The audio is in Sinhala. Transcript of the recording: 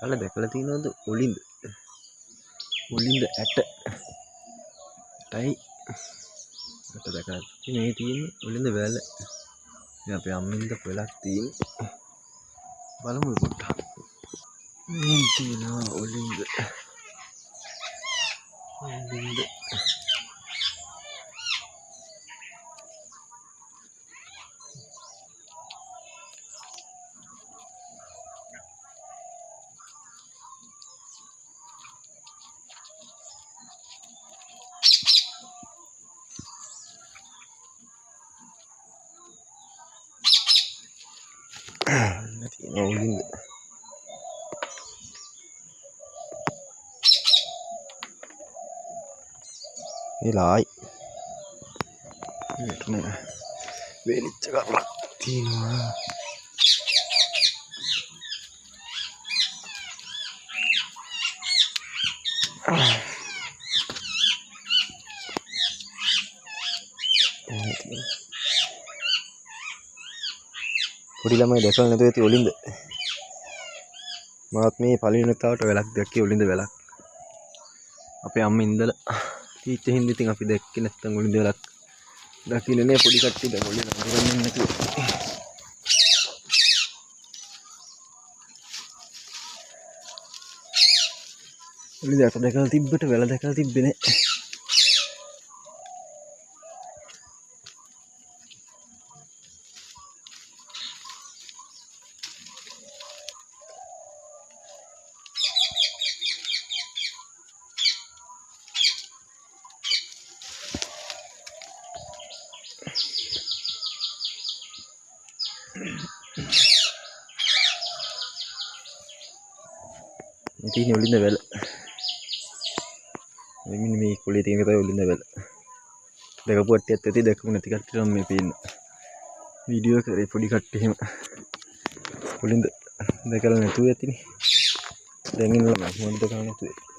ඔයාලා දැකලා තියෙනවද ඔලිඳ? ඔලිඳ ඇට. ඇටයි ඇට දැකලා තියෙන්නේ. මේ තියෙන්නේ ඔලිඳ වැල. මේ අපේ අම්මින්ද පොලක් තියෙන්නේ. බලමු පොඩ්ඩක්. මේ තියෙනවා ඔලිඳ. ඔලිඳ. තියෙනවා ඔලිඳ. මේ ලායි. මේක වේලිච්ච කරලක් තියෙනවා. පොඩි ළමයි දැකලා නැතුව ඇති ඔලින්ද. මාත් මේ පළවෙනි වතාවට වැලක් දැක්කේ ඔලින්ද වැලක්. අපේ අම්මා ඉඳලා ටීචර් හින්දා ඉතින් අපි දැක්කේ නැත්තම් ඔලින්ද වැලක් දකින්නේ නෑ පොඩි කට්ටිය දැන් ඔලින්ද අඳුරන්නේ නැතුව. ඔලින්ද අත දැකලා තිබ්බට වැල දැකලා තිබ්බේ නෑ. මේ තියෙන ඔලින්ද වැල. මෙන්න මේ කුලේ තියෙන එක තමයි ඔලින්ද වැල. දැකපු කට්ටියත් ඇති, දැකපු නැති කට්ටිය නම් මේ පේන්න. වීඩියෝ කරේ පොඩි කට්ටිය එහෙම. ඔලින්ද දැකලා නැතුව ඇතිනේ. දැන් ඉන්න ළමයි මොකද දැකලා නැතුව ඇති.